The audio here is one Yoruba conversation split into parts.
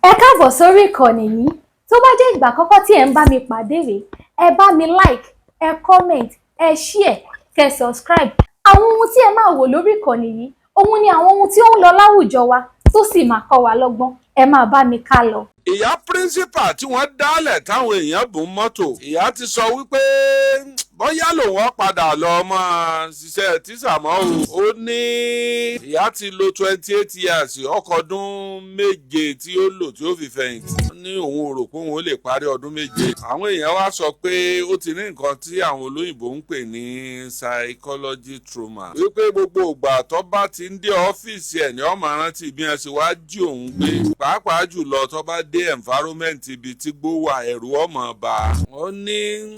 Ẹ káàbọ̀ sórí ìkànnì yìí. Tó bá jẹ́ ìgbà àkọ́kọ́ tí ẹ̀ ń bá mi pàdé rèé, ẹ bá mi like, ẹ comment, ẹ share, kẹ́ subscribe. Àwọn ohun tí ẹ máa wò lórí ìkànnì yìí, òun ni àwọn ohun tí ó ń lọ láwùjọ wa tó sì máa kọ́ wa lọ́gbọ́n. Ẹ máa bá mi ká lọ. Ìyá principal tí wọ́n dálẹ̀ táwọn èèyàn bùn mọ́tò, ìyá ti sọ wípé bóyá lòun ó padà lọ máa ṣiṣẹ́ tíṣà mọ́ o. Ó ní ìyá ti lo 28 years, ọkọ̀ ọdún 7 tí ó lò tí ó fi fẹ̀yìntì. Ó ní òun ò rò pé òun ó lè parí ọdún 7. Àwọn èèyàn wá sọ pé ó ti ní nǹkan tí àwọn olóyìnbó ń pè ní psychology trauma, wípé gbogbo ìgbà tó bá ti ń dé ọ́fíìsì ẹ̀ ní ó máa rántí bí wọ́n ṣe wá jí òun gbé, pàápàá jùlọ tó bá dé environment ibi tí gbó wà, ẹ̀rù ó máa bà. Ó ní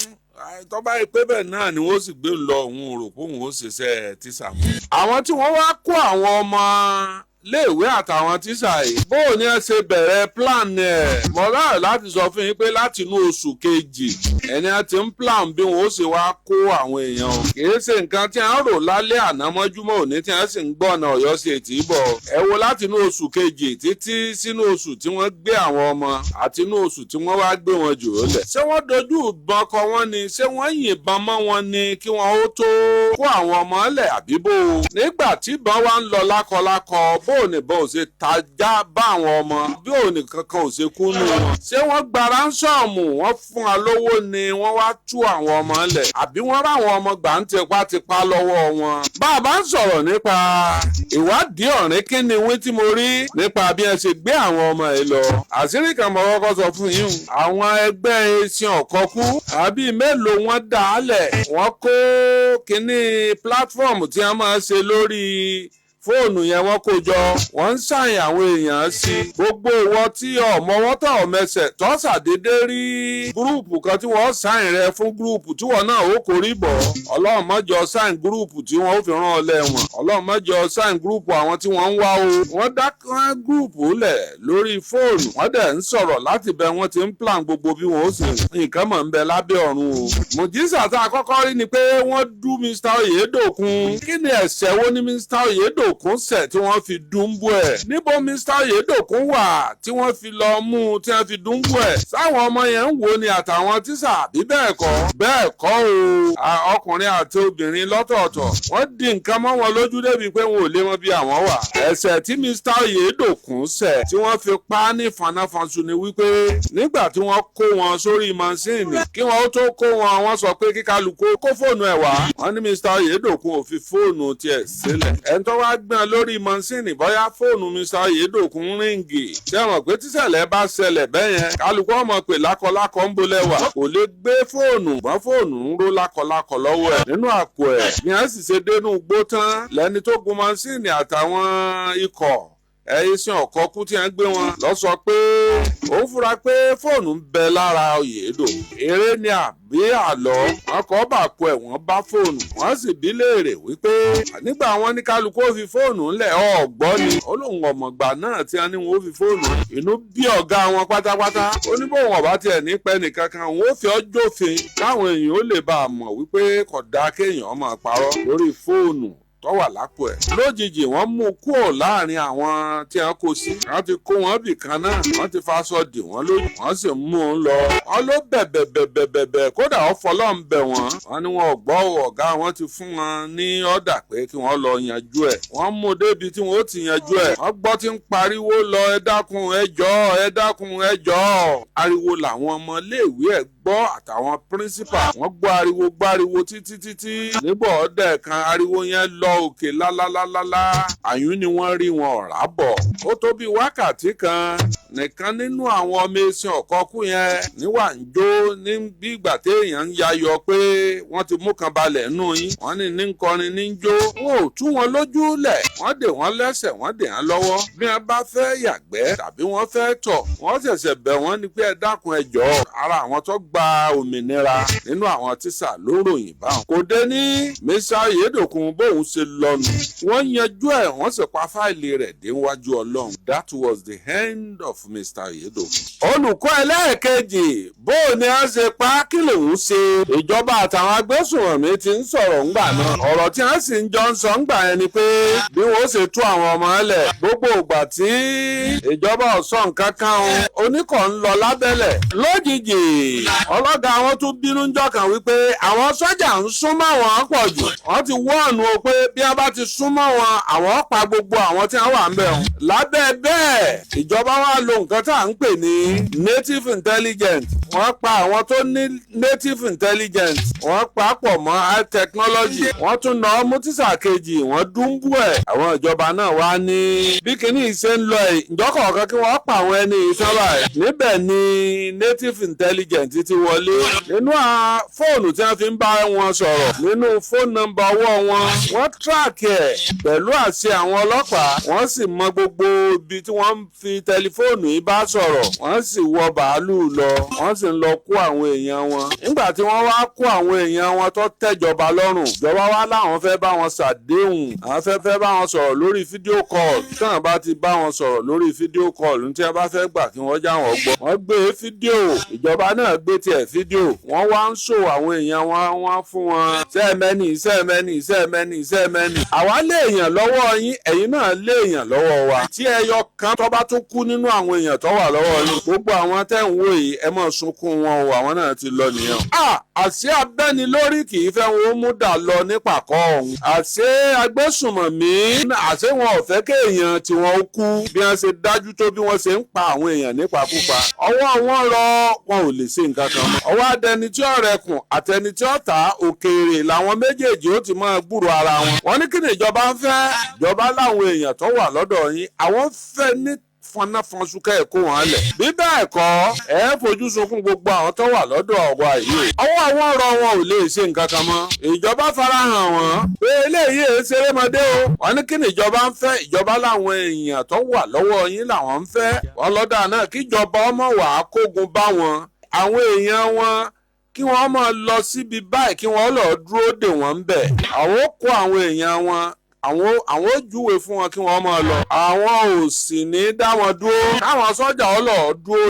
tó bá yẹ pé bẹ́ẹ̀ náà ni wọ́n sì gbé lọ, òun rò pé òun ó ṣiṣẹ́ tíṣà mọ́. Àwọn tí wọ́n wá kó àwọn ọmọ léèwé àtàwọn tíṣà yìí, bóò ní ẹ ṣe bẹ̀rẹ̀ plan ẹ̀? Mo láyọ̀ láti sọ fún yín pé láti inú oṣù kejì ẹni a ti ń plan bí wọn ó ṣe wá kó àwọn èèyàn o. Kìí ṣe nǹkan tí a ń rò lálẹ́ àná mọ́júmọ́ òní tí a sì ń gbọ́nà Ọ̀yọ́ sí ètí bọ̀. Ẹ wo láti inú oṣù kejì títí sínú oṣù tí wọ́n gbé àwọn ọmọ àti inú oṣù tí wọ́n wá gbé wọn jù ó lẹ̀. Ṣé wọ́n dojú ìbọn kọ wọ́n ni? Ṣé wọ́n yìnbọn mọ́ wọn ni kí wọ́n ó tó kó àwọn ọmọ lẹ̀, àbíbò? Nígbà tí ìbọn wa ń lọ lákọlákọ, bó nìbọn ò ṣe tajá bá àwọn ọmọ, bí òní kankan ò ṣe kú nù wọn? Ṣé wọ́n gba ransom, wọ́n fún wa lówó ni wọ́n wá tú àwọn ọmọ lẹ̀, àbí wọ́n rá àwọn ọmọ gbà ń tipátipá lọ́wọ́ wọn? Bá a bá ń sọ̀rọ̀ nípa ìwádìí ọ̀rìn kíni wí tí mo rí nípa bí ẹ ṣe gbé àwọn ọmọ yìí lọ, àṣírí kan mo kọ́kọ́ sọ fún yín. Àwọn ẹgbẹ́ ẹṣin ọ̀kọ́kú àbí mélòó wọ́n dà á lẹ̀, wọ́n kó kínní platform tí wọ́n máa ṣe lórí fóònù yẹn, wọ́n kó jọ, wọ́n ń ṣàyàn àwọn èèyàn sí gbogbo ìwọ tí ọmọ wọn tọ̀ ọmẹsẹ̀ tó ṣàdédé rí group kan tí wọ́n sign rẹ fún group tí wọ́n náà ó kórí bọ̀. Ọlọ́run má jọ̀ọ́ sign group tí wọ́n ó fi rán ọ lẹ́wọ̀n. Ọlọ́run má jọ̀ọ́ sign group àwọn tí wọ́n ń wá o. Wọ́n dá group lẹ̀ lórí fóònù, wọ́n dẹ̀ ń sọ̀rọ̀ láti bẹ, wọ́n ti ń plan gbogbo bí wọ́n ó sì nǹkan mọ̀ ń bẹ lábẹ́ ọ̀run o. Mùjísà tá a kọ́kọ́ rí ni pé wọ́n dú Mr Oyèdòkun. Kí ni ẹ̀ṣẹ̀ wo ni Mr Oyèdòkun ṣẹ̀ tí wọ́n fi dúnbú ẹ̀? Níbo Mr Oyèdòkun wà tí wọ́n fi lọ mú un tí wọ́n fi dúnbú ẹ̀? Sáwọn ọmọ yẹn ń wo ni àtàwọn tíṣà, bí bẹ́ẹ̀ kọ́? Bẹ́ẹ̀ kọ́ o. Ọkùnrin àti obìnrin lọ́tọ̀ọ̀tọ̀, wọ́n di nǹkan mọ́ wọn lójú débi pé wọn ò lè mọ bí àwọn wà. Ẹ̀ṣẹ̀ tí Mr Oyèdòkun ṣẹ̀ tí wọ́n fi pa á ní fanáfanṣu ni wípé nígbà tí wọ́n kó wọn sórí mọ́ṣíìnì, kí wọ́n ó tó kó wọn, wọ́n sọ pé kíkálukú kó fóònù ẹ̀ wá. Wọ́n ní Mr Oyèdòkun ò fi fóònù tiẹ̀ sílẹ̀. Ẹni tó wá gbọ́n lórí mọ́ṣíìnì, bóyá fóònù Mr Oyèdòkun ring. Ṣé wọn pé tíṣẹ̀lẹ̀ bá ṣẹlẹ̀ bẹ́yẹn, kálukú ọmọ pè lákọlákọ ń bolẹ̀ wà, kò lè gbé fóònù mọ́. Fóònù ń ró lákọlákọ lọ́wọ́ ẹ̀ nínú àpò ẹ̀. Bí wọ́n sì ṣe dénú gbó tán lẹ́ni tó gun mọ́ṣíìnì àtàwọn ikọ̀ ẹ̀yìn sí ọ̀kọ́kú tí wọ́n gbé wọn lọ sọ pé òun fura pé fóònù ń bẹ lára Oyèdò. Eré ni àbí àlọ́? Wọn kọ́ bàpò ẹ̀, wọ́n bá fóònù. Wọ́n sì bí léèrè wípé nígbà wọn ní kálukú ó fi fóònù ńlẹ̀, ọ̀gbọ́n ni ó lóun ọ̀mọ̀gbà náà tí wọ́n ní wọn ó fi fóònù. Inú bí ọ̀gá wọn pátápátá. Ó ní bóun ọ̀bá tiẹ̀ ní pẹ́ nìkankan, òun ó fi ọjọ́ òfin káwọn èèyàn ó lè bá a mọ̀ wípé kò dáa kéèyàn máa parọ́ lórí fóònù tó wà lápò ẹ̀. Lójijì, wọ́n mú kúrò láàrin àwọn tí wọ́n kó sí. Wọ́n ti kó wọn bì kan náà, wọ́n ti faṣọ dì wọ́n lójú, wọ́n sì mú un lọ. Wọ́n ló bẹ̀bẹ̀ bẹ̀bẹ̀ bẹ̀bẹ̀, kódà ó fọlọ́ ń bẹ̀ wọ́n. Wọ́n ní wọn ò gbọ́. Ọ̀gá wọn ti fún wọn ní ọ̀dà pé kí wọ́n lọ yanjú ẹ̀. Wọ́n mú débi tí wọ́n ó ti yanjú ẹ̀. Wọ́n gbọ́ tí ń pariwo lọ, "Ẹ dákun, ẹ jọ̀ọ́, ẹ dákun, ẹ jọ̀ọ́." Ariwo làwọn ọmọléèwé ẹ̀ gbọ́ àtàwọn principal. Wọ́n gbọ́ ariwo, gbọ́ ariwo títí títí. Níbọ̀ ọ̀dẹ̀ kan, ariwo yẹn lọ òkè lálálálálá. Àyún ni wọ́n rí wọn ọ̀rá bọ̀. Ó tó bí wákàtí kan nìkan nínú àwọn ọmọ ẹ̀sìn ọ̀kọ́kú yẹn níwà ń jó ní bí ìgbà téèyàn ń yayọ̀ pé wọ́n ti mú kan balẹ̀ nù yín. Wọ́n ní ní kọrin, ní jó. Wọn ò tú wọn lójú lẹ̀, wọ́n dè wọ́n lẹ́sẹ̀, wọ́n dè wọ́n lọ́wọ́. Bí wọ́n bá fẹ́ yàgbẹ́ tàbí wọ́n fẹ́ tọ̀, wọ́n ṣẹ̀ṣẹ̀ bẹ̀ wọ́n ní pé, "Ẹ dákun, ẹ jọ̀ọ́." Ara àwọn tó gba gba òmìnira nínú àwọn tíṣà ló ròyìn báwọn. Kò dé ní Mr. Oyedokun bóun ṣe lọ́nu, wọ́n yanjú ẹ̀, wọ́n sì pa fáìlì rẹ̀ déwájú Ọlọ́run. That was the end of Mr. Oyedokun. Olùkọ́ ẹlẹ́ẹ̀kejì, bó ni a ṣe pa, kí lòun ṣe? Ìjọba àtàwọn agbésùnmọ̀mí ti ń sọ̀rọ̀ ńgbà náà. Ọ̀rọ̀ tí wọ́n sì ń jọ ń sọ ńgbà yẹn ni pé bí wọ́n ṣe tú àwọn ọmọ ẹlẹ̀. Gbogbo ìgbà tí ìjọba ò sọ nǹkan kan o, oníkọ̀ ń lọ lábẹ́lẹ̀. Lójijì, ọlọ́gà wọn tún bínú ńjọ́ kan wípé àwọn sọ́jà ń súnmọ́ wọn pọ̀ jù. Wọ́n ti wọ́ọ̀nù o pé bí wọ́n bá ti súnmọ́ wọn, àwọn pa gbogbo àwọn tí wọ́n wà ń bẹ̀ wọn. Lábẹ́ bẹ́ẹ̀, ìjọba wa lo nǹkan tá à ń pè ní native intelligence. Wọ́n pa àwọn tó ní native intelligence, wọ́n pa pọ̀ mọ́ high technology. Wọ́n tún nà ọ́ mú tíṣà kejì, wọ́n dúnbú ẹ̀. Àwọn ìjọba náà wá ní bí kinní ṣe ń lọ ẹ̀ ìjọkọ̀ọ̀kan kí wọ́n pa àwọn ẹni ìtàn báyìí. Níbẹ̀ ni native intelligence ti wọlé nínú fóònù tí wọ́n fi ń bá wọn sọ̀rọ̀, nínú fóònù nọ́mbà ọwọ́ wọn. Wọ́n track ẹ̀ pẹ̀lú àṣẹ àwọn ọlọ́pàá, wọ́n sì mọ gbogbo ibi tí wọ́n ń fi tẹlifóònù yìí bá sọ̀rọ̀. Wọ́n sì wọ bàálù lọ, wọ́n sì ń lọ kó àwọn èèyàn wọn. Nígbà tí wọ́n wá kó àwọn èèyàn wọn tó tẹ́jọba lọ́rùn, ìjọba wá láwọn fẹ́ bá wọn ṣàdéhùn, àwọn fẹ́ bá wọn sọ̀rọ̀ lórí video call. Tí wọ́n bá ti bá wọn sọ̀rọ̀ lórí video call ní tí wọ́n bá fẹ́ gbà, kí wọ́n já wọn gbọ́. Wọ́n gbé fídíò, ìjọba náà gbé tiẹ̀ fídíò. Wọ́n wá ń sọ àwọn èèyàn wọn, wọ́n fún wọn sẹ́ẹ̀mẹ́nì, sẹ́ẹ̀mẹ́nì, sẹ́ẹ̀mẹ́nì, sẹ́ẹ̀mẹ́nì. Àwa lé èèyàn lọ́wọ́ yín, ẹ̀yin náà lé èèyàn lọ́wọ́ wa. Tí ẹyọ kan tó bá tún kú nínú àwọn èèyàn tó wà lọ́wọ́ yín, gbogbo àwọn tẹ́ ń wò yìí, ẹ máa sunkún wọn o, àwọn náà ti lọ nìyẹn. Àṣé abẹ́ni lórí kì í fẹ́ wọn ó mú dà lọ nípàkọ́ ọ̀hún. Àṣé agbésùnmọ̀mí, àṣé wọn ò fẹ́ kéèyàn tí wọ́n kú. Bí wọ́n ṣe dájú tó, bí wọ́n ṣe ń pa àwọn èèyàn nípakúpa, ọwọ́ wọn rọ, wọn ò lè ṣe nǹkan kan mọ́. Ọwọ́ adẹni tí ó rẹkùn àtẹni tí ó ta òkèèrè làwọn méjèèjì ó ti máa gbúrò ara wọn. Wọ́n ní kí ni ìjọba ń fẹ́? Ìjọba láwọn èèyàn tó wà lọ́dọ̀ yín, àwọn fẹ́ ní fọnáfọnṣu kẹ́ ẹ̀ kó wọn lẹ̀. Bí bẹ́ẹ̀ kọ́, ẹ fojú sunkún gbogbo àwọn tó wà lọ́dọ̀ ọ̀wà yìí. Ọwọ́ àwọn ọ̀rọ̀ wọn ò lè ṣe nǹkan kan mọ́. Ìjọba farahàn wọn pé eléyìí èé ṣerémọdé o. Wọ́n ní kí ni ìjọba ń fẹ́? Ìjọba láwọn èèyàn tó wà lọ́wọ́ yín làwọn ń fẹ́. Wọ́n lọ́dà náà kíjọba ọmọ wàá kógun bá wọn. Àwọn èèyàn wọn, kí wọ́n máa lọ síbi báyìí, kí wọ́n lọ dúró dè wọ́n ń bẹ̀. Àwọn ó kó àwọn èèyàn wọn, àwọn ó júwe fún wọn kí wọ́n máa lọ. Àwọn ò sì ní dá wọn dúró, káwọn sọ́jà ọlọ́ọ̀ dúró.